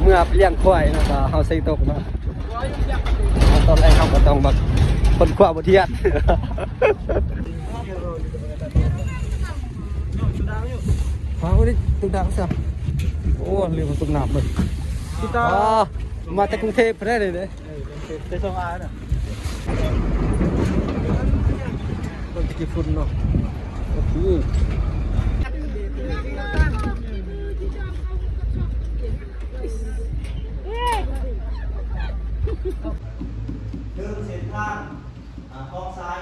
ເມື່ອໄປລ້ຽງຄວາຍເນາະ ກໍເຮົາໃສ່ຕົກເນາະ ຕອນແລກເຮົາກໍຕ້ອງແບບຄົ້ນຄວ້າບົດຮຽນ. ຫາບໍ່ໄດ້ຕຸກດັງຊະ ໂອ້ ລືມຕຸກນ້ຳເບິ່ງ ອ່າ ມາແຕ່ກຸງເທບພຸ້ນເດ້. ເອີ ເປັນ ເປັນສອງອານະ ເບິ່ງຂີ້ຝຸ່ນເນາະ ໂອ້ໂຫ ເດີນເສັ້ນທາງ ອ່າ ທ້ອງຊາຍ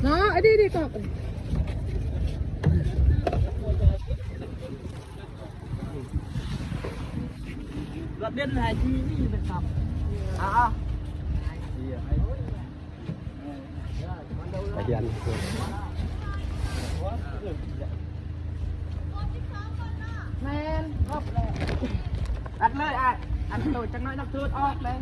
ເນາະ ອັນນີ້ດີກວ່າ ລັດເດັ່ນໃຫ້ທີ່ນີ້ເປັນຄຳ ອ່າ ໄປຮຽນ ແມ່ນ ອັດເລີຍອ້າຍ ອັດໂຕຈັກໜ້ອຍນັກໂທດອອກເລີຍ.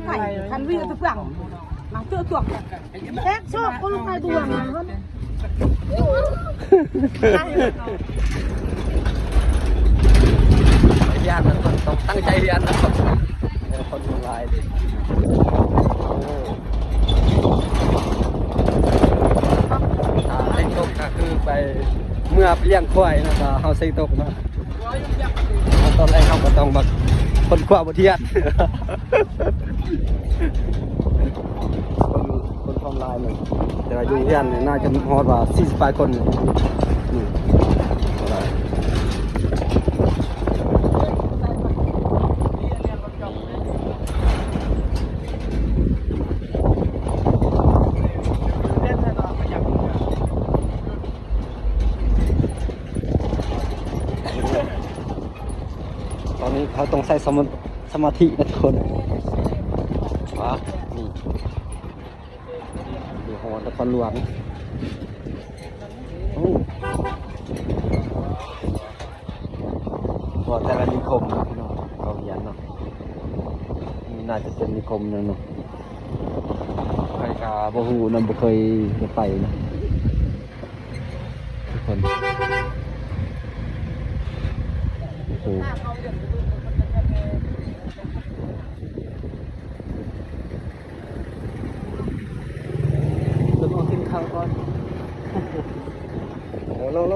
ໄປຄັນວິວຕະເປືອງ ມາເຈອຕົວກ ແທກຊອກຄົນໄປບວງ ຮຽນນະ ຕ້ອງຕັ້ງໃຈຮຽນນະ ຄົນຫຼາຍເດ້. ໂອ້ ອ່າ ໃສ່ຕົກກໍຄືໄປ ເມື່ອໄປລ້ຽງຄວາຍນະ ກໍເຮົາໃສ່ຕົກເນາະ. ຕອນແລກເຮົາກໍຕ້ອງແບບຄົ້ນຄວ້າບົດຮຽນ ຄົນ ຄົນທ້ອງຫຼາຍເນາະ ແຕ່ວ່າຢູ່ເຮືອນນີ້ໜ້າຈະຮອດວ່າສີ່ສິບປາຍຄົນນີ້. ຕອນນີ້ເຮົາຕ້ອງໃຊ້ສະມາ ສະມາທິນະທຸກຄົນ. ວ້າ ນີ້ ຢູ່ຮອດນະຄອນຫຼວງ. ໂອ້ ວ່າແຕ່ລະນິຄົມເນາະ ພີ່ນ້ອງ ເຂົາຮຽນເນາະ ນີ້ໜ້າຈະເປັນນິຄົມໜຶ່ງເນາະ. ໃຜກໍບໍ່ຮູ້ນຳ ບໍ່ເຄີຍໄດ້ໄປນະ ທຸກຄົນ. ໂອ້ໂຫ ລະມາກິນເຂົ້າກ່ອນ. ໂອ້ ໂລ ໂລ.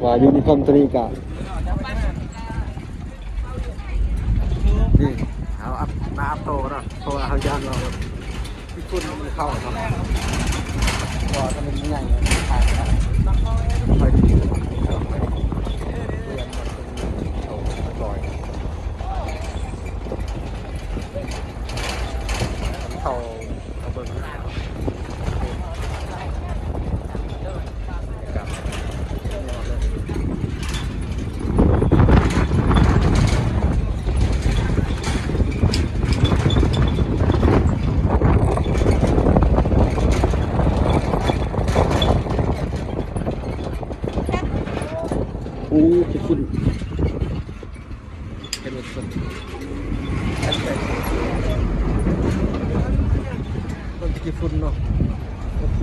ວ່າຢູນິຟອມໂຕນີ້ກະ ນີ້ ເຮົາອັບ ມາອັບໂຕເນາະ ເພາະວ່າເຮົາຢ້ານວ່າ ທີ່ຝຸ່ນມັນເຂົ້າເນາະ ເພາະວ່າຖ້າມັນໃຫຍ່ ມັນຂາຍໄດ້ ຄ່ອຍດີ ຄ່ອຍດີ ເລື່ອນມັນເປັນໂຕລອຍ ເຂົ້າ ເຂົ້າເບິ່ງ ໂອ້ ຂີ້ຝຸ່ນ ເຫັນບໍ່ທຸກຄົນ ເບິ່ງຂີ້ຝຸ່ນເນາະ ໂອ້ໂຫ.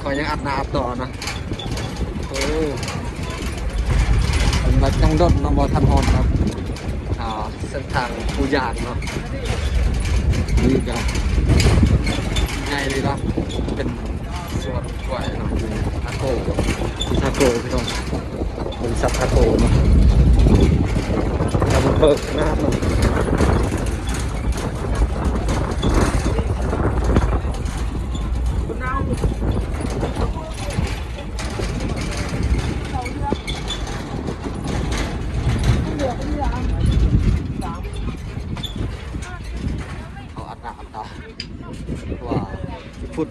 ກໍຍັງອາບນ້ຳອາບຕາເນາະ. ໂອ້ ເພິ່ນວ່າຍັງດົນເນາະ ບໍ່ທັນຮອດເນາະ. ອ່າ ເສັ້ນທາງພູຢາງເນາະ ນີ້ກໍໃຫຍ່ເລີຍເນາະ ເປັນສວນກ້ວຍເນາະ ທາໂກ້ ທາໂກ້ ພີ່ນ້ອງ. ບໍລິສັດທາໂກເນາະ ກຳລັງເປີດໜ້າເນາະ. ເອົາອັດໜ້າອັດຕາ ເພາະວ່າຝຸ່ນ.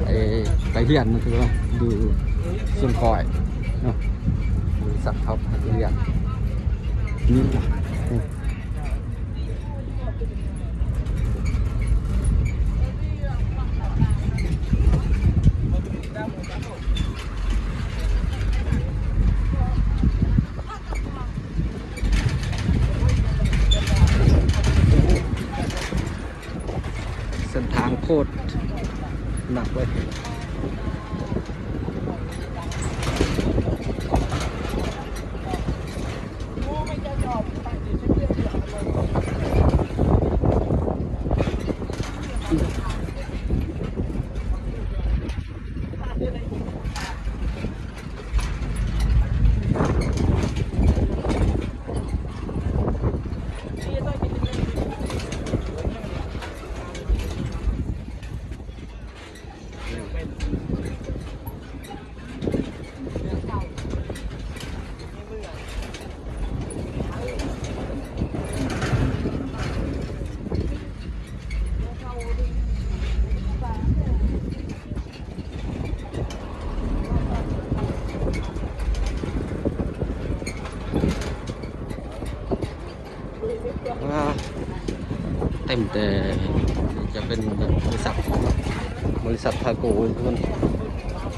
ໄປ ໄປຮຽນ ມັນຄືວ່າຢູ່ສວນກ້ວຍເນາະ ບໍລິສັດເຂົາໄປຮຽນນີ້. ເສັ້ນທາງໂຄດໜັກເວີຍ. ອ່າ ເຕັມແຕ່ ຈະເປັນແບບບໍລິສັດ ບໍລິສັດທາໂກ ເພິ່ນ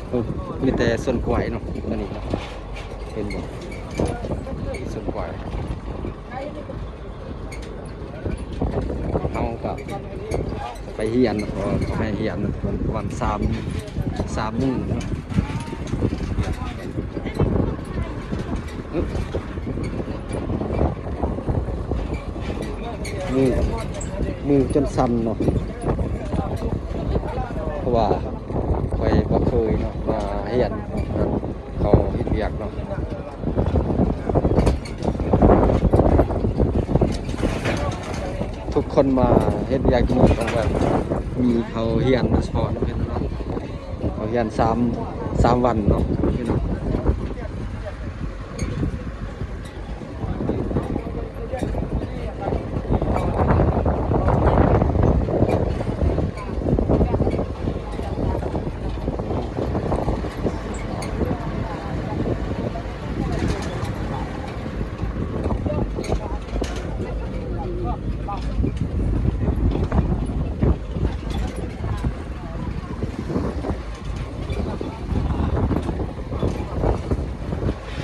ເອີ ມີແຕ່ສວນກ້ວຍເນາະ ອັນນີ້ເນາະ ເຫັນບໍ່ ສວນກ້ວຍ. ເຮົາກໍໄປຮຽນ ເພາະວ່າເຂົາໃຫ້ຮຽນປະມານສາມ ສາມມື້ເນາະ. ມື ມືຈົນສັ່ນເນາະ ເພາະວ່າຂ້ອຍບໍ່ເຄີຍເນາະ ມາຮຽນເນາະ ເຂົາເຮັດວຽກເນາະ. ທຸກຄົນມາເຮັດວຽກຢູ່ນີ້ຕ້ອງແບບມີເຂົາຮຽນໂດຍສະເພາະເນາະ ເຫັນເນາະ ເຂົາຮຽນສາມ ສາມວັນເນາະ ເຫັນເນາະ.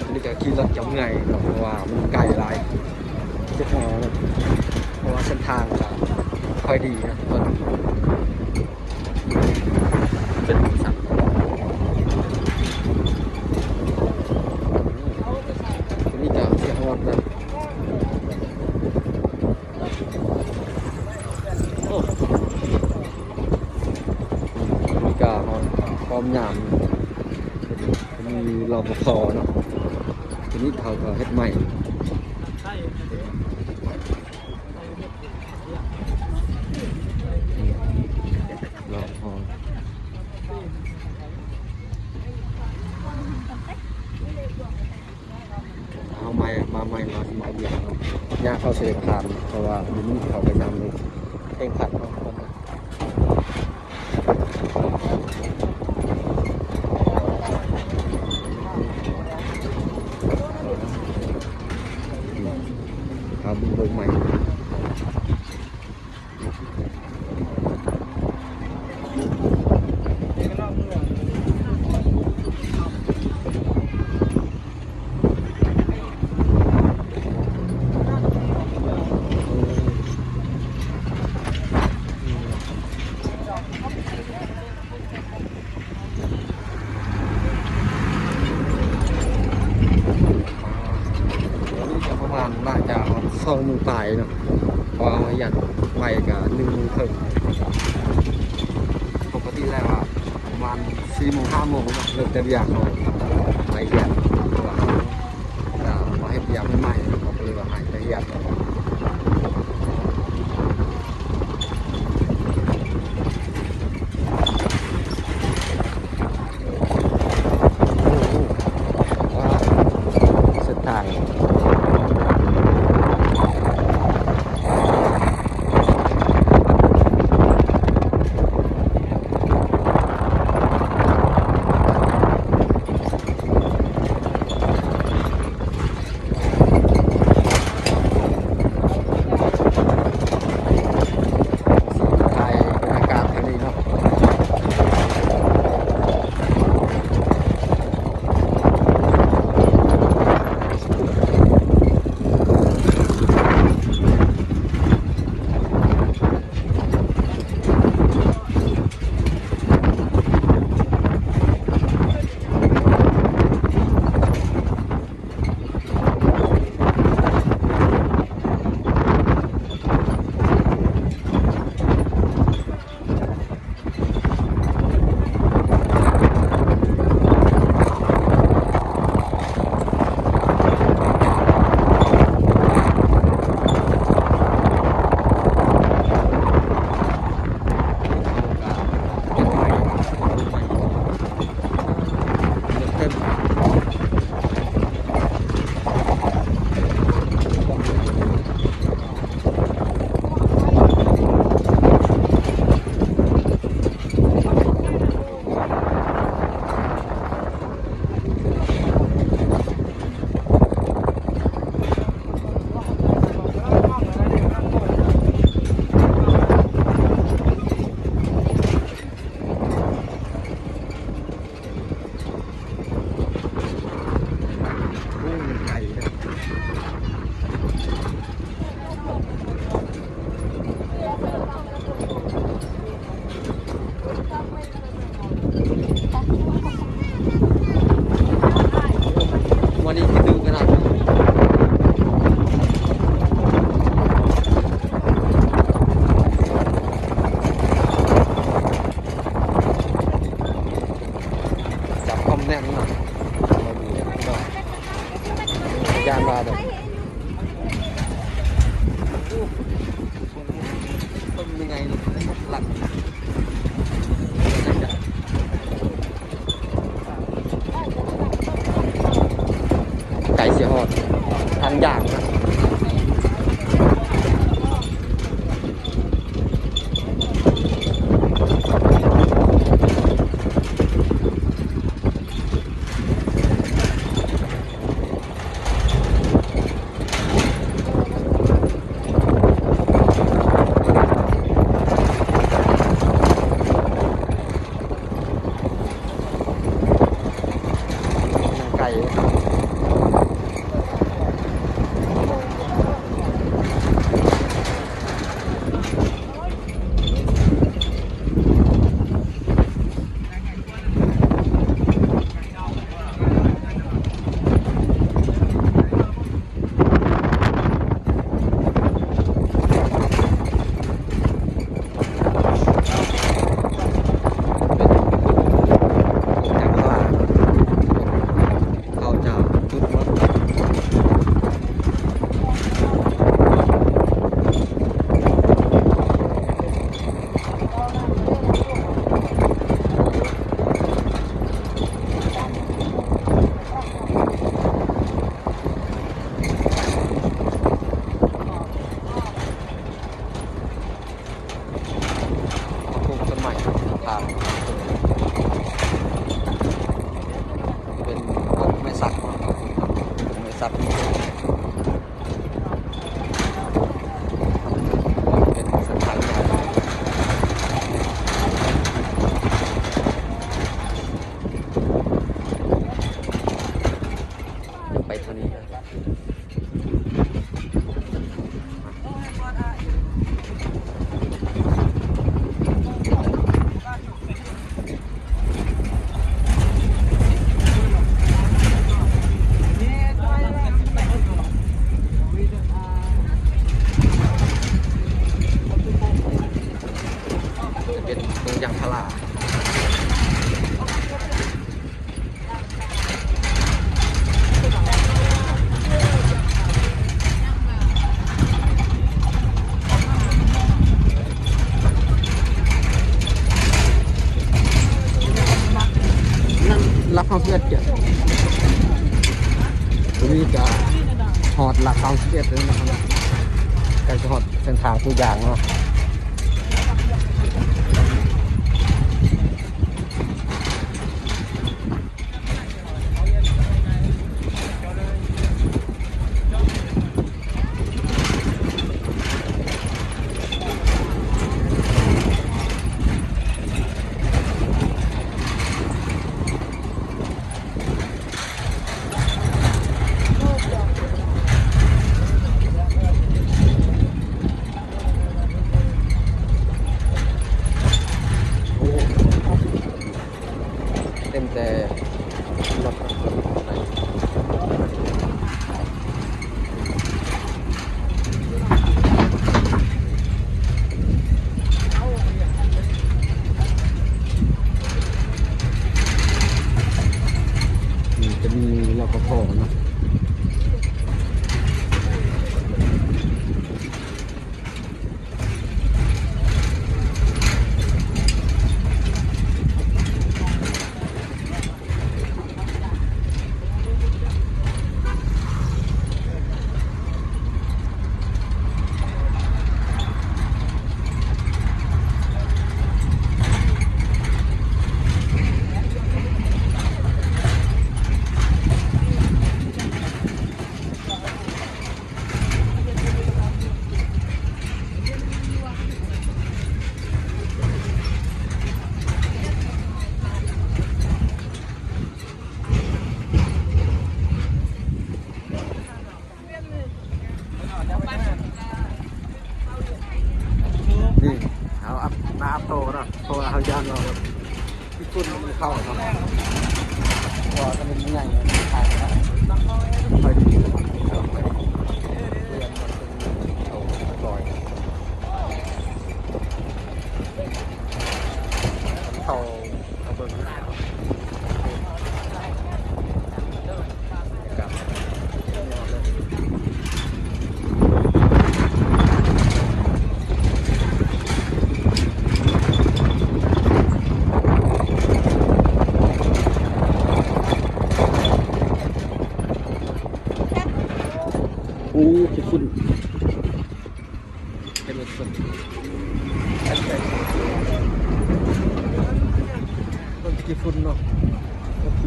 ອັນນີ້ກໍຂີ່ລົດຈະເມື່ອຍເນາະ ເພາະວ່າມັນໄກຫຼາຍ ເຈັບຫົວເນາະ ເພາະວ່າເສັ້ນທາງກໍບໍ່ຄ່ອຍດີເນາະ ເປັນອຸປະສັກ. ອັນນີ້ກໍຊິຮອດແລ້ວ. ໂອ້ ມີການອນພ້ອມຍາມ ມີ ລປພ ເນາະ ທີນີ້ເຂົາກໍເຮັດໃໝ່ ລປພ. ເຮົາໃໝ່ ມາໃໝ່ ມາ ມາວຽກເນາະ ຍ່າງເຂົ້າເສດຖານ ເພາະວ່າຢູ່ນີ້ເຂົາໄປນຳເພງຂັດເນາະ. ສອງໂມງປາຍເນາະ ເພາະວ່າເຮົາຮຽນໄວກະໜຶ່ງໂມງເຄິ່ງ. ປົກກະຕິແລ້ວອະ ປະມານສີ່ໂມງ ຫ້າໂມງເນາະ ເລີກແຕ່ວຽກເຮົາໄປຮຽນ ເພາະວ່າເຮົາ ກະມາເຮັດວຽກໃໝ່ໆ ເຮົາກະເລີຍວ່າໃຫ້ໄປຮຽນ. ໂອ້ໂຫ ເສັ້ນທາງ ຖ່າຍບັນຍາກາດທາງນີ້ເນາະ. ໂອ້ ມັນໄກເດີ. ມື້ນີ້ຄືດຶກຂະໜາດນັ້ນ ຈັບຄອມແໜ້ນເນາະ ບໍ່ດີເດ້ພີ່ນ້ອງ ຢ້ານວ່າແບບ ເບິ່ງຍັງໄງນີ້ ຫຼັກ ໃກ້ຊິຮອດທາງຢ່າງນະ. ເຂົາເຈົ້າຈຸດໝົດ. ປູກຕົ້ນໄມ້ຂ້າງທາງ ເປັນຕົ້ນໄມ້ສັກເນາະ ຕົ້ນໄມ້ສັກ ເປັນສະຖານທີ່ ໄປທາງນີ້. ເ ເມືອງຢາງພາລາ. ນັ້ນຫຼັກເກົ້າສິບເອັດເກີຍ ຕົວນີ້ກະຮອດຫຼັກເກົ້າສິບເອັດແລ້ວນະ ໃກ້ຈະຮອດເສັ້ນທາງປູຢາງເນາະ. ເຕັມແຕ່ລົດ ນີ້ຈະມີ ລະກະ ພໍເນາະ. ນີ້ ເຮົາອັບໜ້າອັບໂຕເນາະ ເພາະວ່າເຮົາຢ້ານວ່າ ທີ່ຝຸ່ນມັນເຂົ້າເນາະ ເພາະວ່າຖະໜົນມັນໃຫຍ່ ມັນຂາຍເນາະ ຄ່ອຍດີເນາະ ເລື່ອນມັນເປັນເຂົາລອຍ ເຂົ້າ ເຂົ້າເບິ່ງ ໂອ້ ຂີ້ຝຸ່ນ ເຫັນລົດສົດ ເບິ່ງຂີ້ຝຸ່ນເນາະ ໂອ້ໂຫ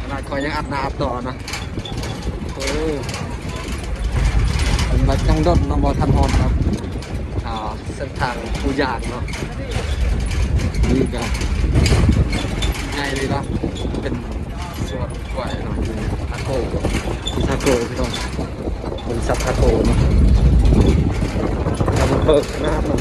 ຂະໜາດຂ້ອຍຍັງອັດໜ້າອັດໂຕເນາະ. ໂອ້ ເປັນວ່າຍັງດົນເນາະ ບໍ່ທັນຮອດເນາະ ອ່າ ເສັ້ນທາງພູຢາງເນາະ. ນີ້ກະໃຫຍ່ເລີຍເນາະ ເປັນສວນກ້ວຍເນາະ ທາໂກ້ ທາໂກ້ ພີ່ນ້ອງ ເປັນສັດທາໂກ້ເນາະ ແຕ່ມັນເບີກຂະໜາດເນາະ.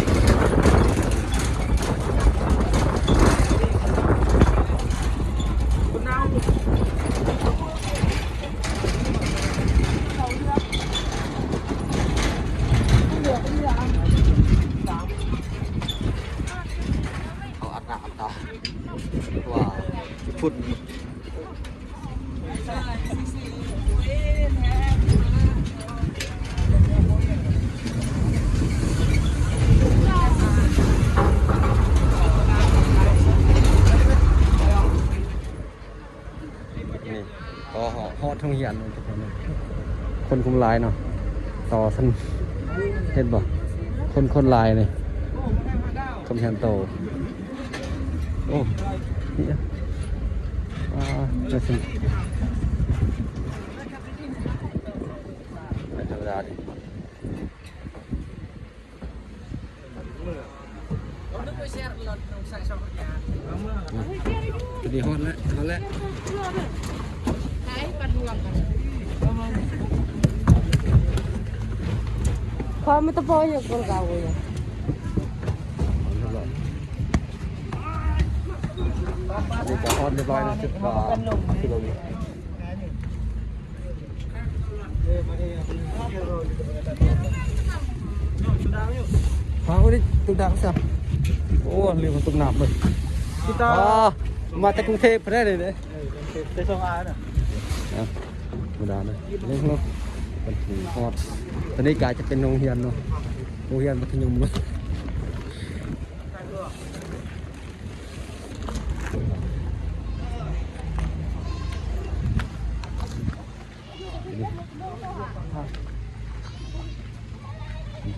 ເຂົາອັດໜ້າອັດຕາ ເພາະວ່າຝຸ່ນ. ນີ້ ພໍຮອດໂຮງຮຽນ ຄົນຄົງຫຼາຍເນາະ ຕໍ່ຊັ້ນ ເຫັນບໍ່ ຄົນຄົງຫຼາຍນີ້ ໂຮງຮຽນໂຕ ໂອ້ ນີ້ ອ່າ ແຕ່ຊັ້ນ ບໍ່ທຳມະດາເດ້. ຕົວນີ້ຮອດແລ້ວ ຮອດແລ້ວ ຂໍມາຕະໂປຢູ່ກົນເກົ່າຢູ່. ນີ້ກໍຮອດຮຽບຮ້ອຍແລ້ວ ຈຸດ ເອີ ຈຸດລົງ. ພາໄປຕິດຕາມຊະ. ໂອ້ ລືມມາຕົກນ້ຳເລີຍ. ອ່າ ມາແຕ່ກຸງເທບພຸ້ນເດ້ນີ້ເດ້. ເອີ ໄປສົ່ງອານະ. ອ່ະ ທຳມະດາເລີຍ. ເບິ່ງເນາະ ເພິ່ນຮອດ. ຕົວນີ້ກະຈະເປັນໂຮງຮຽນເນາະ ໂຮງຮຽນມັດທະຍົມເນາະ.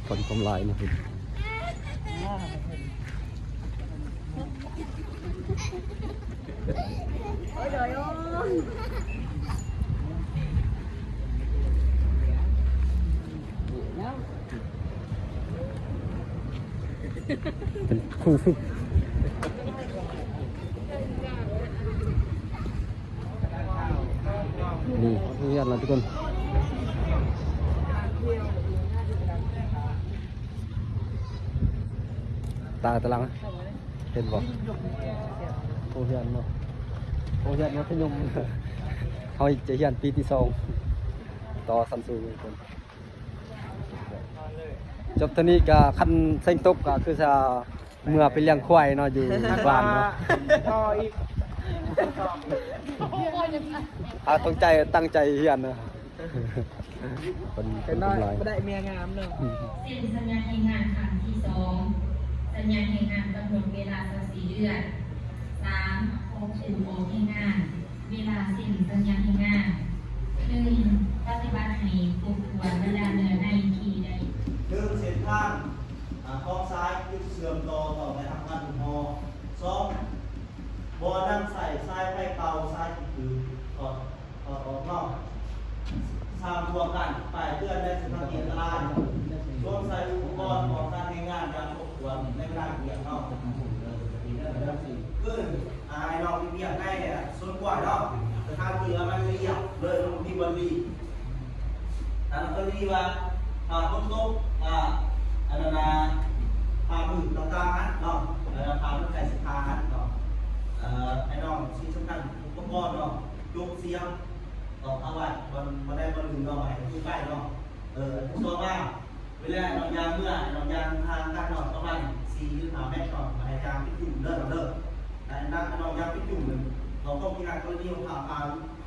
ຄົນຄວາມຫຼາຍເນາະ. ເປັນຄູຝຶກ. ນີ້ ໂຮງຮຽນລະທຸກຄົນ. ຕາຕາຫຼັງ ເຫັນບໍ່? ໂຮງຮຽນເນາະ ໂຮງຮຽນມັດທະຍົມ. ເຮົາຈະຮຽນປີທີສອງ ຕໍ່ຊັ້ນສູງທຸກຄົນ. ຈົບເທົ່ານີ້ກະຄັນເສັງຕົກກະຄືຈະເມືອໄປລ້ຽງຄວາຍເນາະ ຢູ່ບ້ານເນາະ. ຕໍ່ອີກ ເຮົາຕ້ອງໃຈ ຕັ້ງໃຈຮຽນເນາະ. ເພິ່ນ ເພິ່ນ ເປັນ ເປັນ ຫຼາຍ ບໍ່ໄດ້ເມຍງາມເນາະ. ເຊັນສັນຍາແຮງງານຄັ້ງທີສອງ. ສັນຍາແຮງງານກຳນົດເວລາຊາວສີ່ເດືອນ. ສາມ ຂອບຜູ້ອອກແຮງງານ. ເວລາເຊັນສັນຍາແຮງງານ. ໜຶ່ງ ປະຕິບັດໃຫ້ຄົບຖ້ວນບັນດາເນື້ອໃນທີ່ໄດ້. ໜຶ່ງ ເສັ້ນທາງ ອາ ຂອງສາຍຈຸດເຊື່ອມຕໍ່ຕ້ອງໄດ້ຮັບການຮູ້ຮອດ. ສອງ ບໍ່ນຳໃຊ້ສາຍໄຟເກົ່າ, ສາຍທີ່ຖືກຖອດ, ຖອດອອກເນາະ. ສາມ ພວກກັນປ້າຍເຕືອນໃນເສັ້ນທາງທີ່ອັນຕະລາຍ. ສວມໃສ່ອຸປະກອນປ້ອງກັນແຮງງານຢ່າງຄົບຖ້ວນໃນເວລາວຽກເນາະ. ເອີ ເປັນເລື່ອງທີ່ ຄື ອາ ໃຫ້ນ້ອງໄປວຽກໃນສວນກ້ວຍເນາະ, ສະຖານທີ່ວ່າມັນລຽບເລີຍ, ມັນບໍ່ມີບ່ອນລີ້. ຖ້າມັນກໍດີວ່າ ຖ້າຝົນຕົກ ອ່າ ອັນນັ້ນນະ ຜ້າມືດຕ່າງໆຫັ້ນເນາະ, ເອີ ຜ້າມັນໃກ້ຊິຂາດເນາະ. ເອີ ໃຫ້ນ້ອງ ສິ່ງສຳຄັນ ອຸປະກອນເນາະ, ຈົກສຽງ ຕ້ອງເອົາໄວ້ບ່ອນ ບ່ອນໃດບ່ອນໜຶ່ງເນາະ, ບໍ່ໃຫ້ມັນຢູ່ໃກ້ເນາະ. ເອີ ອັນທີສອງມາ ເວລານ້ອງຍ່າງເມືອ ນ້ອງຍ່າງຫ່າງກັນເນາະ ປະມານສີ່ຫຼືຫ້າແມັດເນາະ, ບໍ່ໃຫ້ຍ່າງໄປຈຸ້ມເດີນ້ອງເດີ. ໃຫ້ນ້ອງຍ່າງໄປຈຸ້ມ ເຮົາຕ້ອງມີການກໍລະນີວ່າພາ ພາ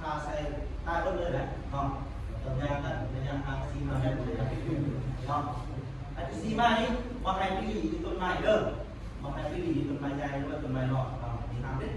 ພາໃສ່ຕາເບິດເລີຍແຫຼະເນາະ, ຕ້ອງຍ່າງກັນໄປຢ່າງຫ່າງສີ່ຫ້າແມັດ ບໍ່ໄດ້ຢ່າໄປຈຸ້ມເນາະ. ອັນທີສີ່ມານີ້ ບໍ່ໃຫ້ໄປຫຼີ່ຢູ່ຕົ້ນໄມ້ເດີ, ບໍ່ໃຫ້ໄປຫຼີ່ຢູ່ຕົ້ນໄມ້ໃຫຍ່ ຫຼືວ່າຕົ້ນໄມ້ນ້ອຍເນາະ, ນີ້ຫ້າມເດັດ